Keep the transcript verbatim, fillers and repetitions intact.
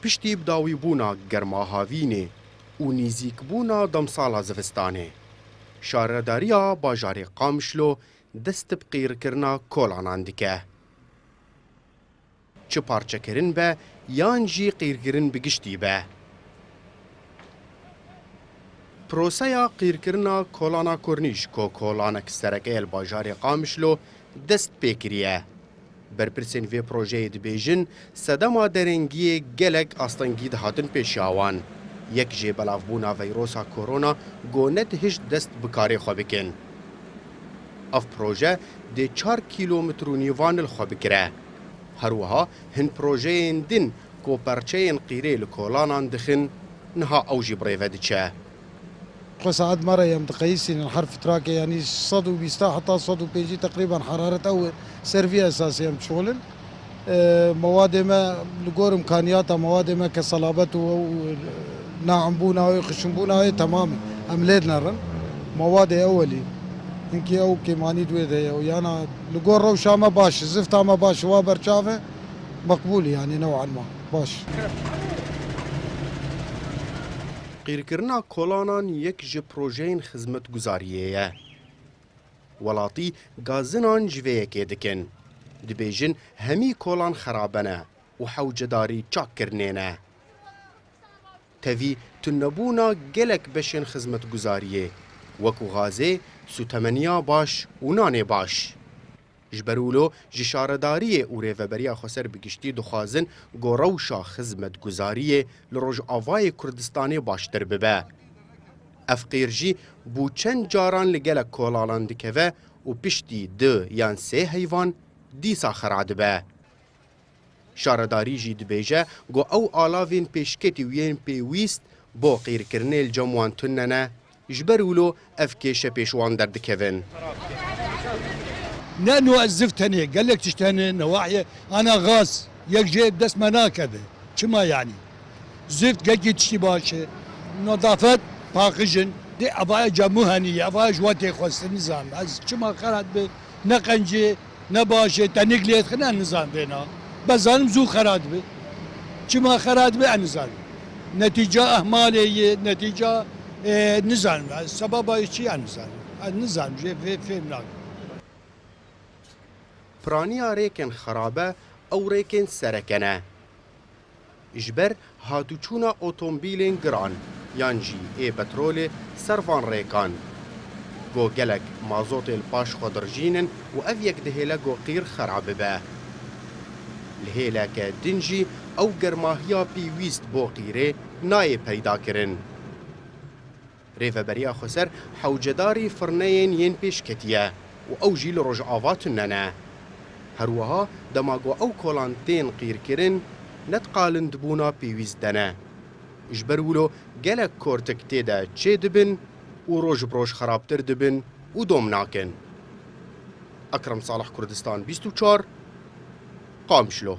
Piştî bidawîbûna germa havînê û nîzîkbûna demsala zivistanê, şaredariya bajarê Qamişlo dest bi qîrkirina kolanan dike. Çi parçekirin be yan jî qîrkirin bi giştî be. Proseya qîrkirina kolana Kornîş, ku kolanek sereke ye li bajarê Qamişlo dest pê kiriye. Berpirsên vê projeyê dibêjin, sedema derengiyê gelek astengî dihatin pêşiya wan. Yek jê belavbûna veyrosa korona ku nedihişt dest bi karê xwe bikin. Ev proje dê çar kîlometr û nîvan li xwe bigire. Her wiha hin projeyên din ku perçeyên qîrê li kolanan dixin, niha ew jî bi rê ve diçe. Xwe saet me re em diqeyisînin her fitrakê, yanî sed û bîst heta sed û pêncî teqrîben heraret ew e. Ser vî esasî em dişixulin. E, mewadê me, li gor imkaniyata mewadê me ke selabet û ew naembûna wê, xişinbûna wê temam e. Em lê dinerin. Mewadê ewelî. Hinkî ew kêmanî di wê de ye. Û yana li gor rewşa me baş e, zifta me baş e, wa berçav e. Meqbûl e, yanî new'an ma. Baş. Qîrkirina kolanan yek ji projeyên xizmetguzariyê ye. Welatî gazinan ji vê yekê dikin. Dibêjin hemî kolan xerabe ne û hewcedarî çakkirinê ne. Tevî tunebûna gelek beşên xizmetguzariyê, wekû gazê, sûtemeniya baş û nanê baş. Ji ber wilo ji şaredariyê û Rêveberiya Xweser bi giştî dixwazin ku rewşa xizmetguzariyê li Rojavayê Kurdistanê baştir bibe. Ev qîr jî bû çend caran li gelek kolanan dikeve û piştî du yan sê heyvan dîsa xera dibe. Şaredarî jî dibêje ku ew alavên pêşketî û yên pêwîst bo qîrkirinê li cem wan tune ne, ji ber wilo ev kêşe pêş wan derdikevin. Ne no ez zift tenê, gelek tişt hene, newahiyê, ana gaz, yek jê dest me nakeve. Çima yanî? Zift gelkî tiştî baş e. Nadafet paqij in. Dê evaya camû henî ye, evaya ji we tê xwestin, nizanim. Ez çima xera dibe, ne qencê, ne baş e, te nêk lê dixin, ez nizanim vêna. Bes zanim zû xera dibe. Çima xera dibe, ez nizanim. Netîca ehmalê ye, netîca, e, nizanim. Ez sebeba yê çi ye, ez nizanim. Ez nizanim, jê fê-, fêm nakim. Piraniya rêkên xerabe ew rêkên sereke ne. Ji ber hatûçûna otomobîlên giran yan jî ê petrolê ser van rêkan, ku gelek mazotê li paş xwe dirijînin û ev yek dihêle ku qîr xera bibe. Li hêleke din jî ew germahiya pêwîst bo qîrê nayê peyda kirin. Rêveberiya Xweser hewcedarî firneyên yên pêşketî ye û ew jî li Rojava tune ne. Her wiha dema ku ew kolan tên qîrkirin, ne di qalindbûna pêwîst de ne. Ji ber wilo gelek kortik tê de çêdibin û roj bi roj xerabtir dibin û dom nakin. Ekrem Salih, Kurdistan bîst û çar, Qamişlo.